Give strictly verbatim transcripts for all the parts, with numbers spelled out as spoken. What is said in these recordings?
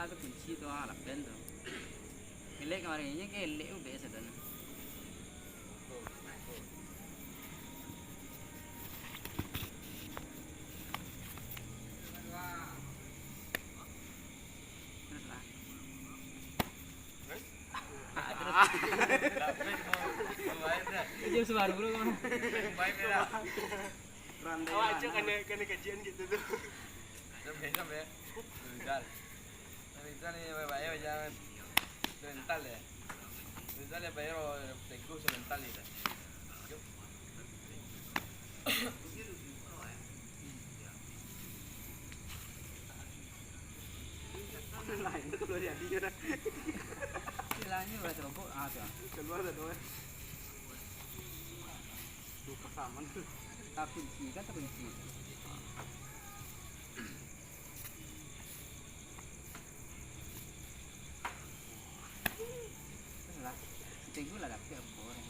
Aka tu kunci tu, ah, lapen tu. Elek kamari nyo, ke elek udah sadonyo. Terus lah. Ah, terus. Kerja sebaru dulu, kawan. Awak aja kena, kena kajian gitu tu. Sampai, sampai. Rizal. Rizal ni baik-baik aja. Serental ya. Rizal ya, bayar teguh serental ni dah. Yuk. Nah, itu kalau jadi je dah. Istilahnya udah terobok, ah, tu, ah. Keluar dah tu, eh. Tuh, pasaman tu. Takunci kan, takunci. Lah, si Tengku lah dapek apo orang.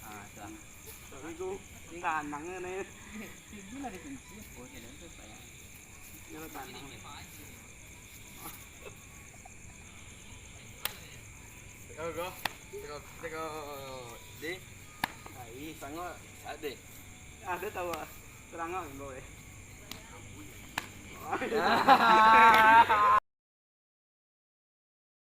Ah, tu lah. Tapi tu tanang ni. Tengku lah dikunci apo, saya dah tu payah. Yo, tanang. Tengok ko. Tengok, tengok. Di. Ai, sangat. Ade. Ado tahu ah. Terang ah, bro, eh.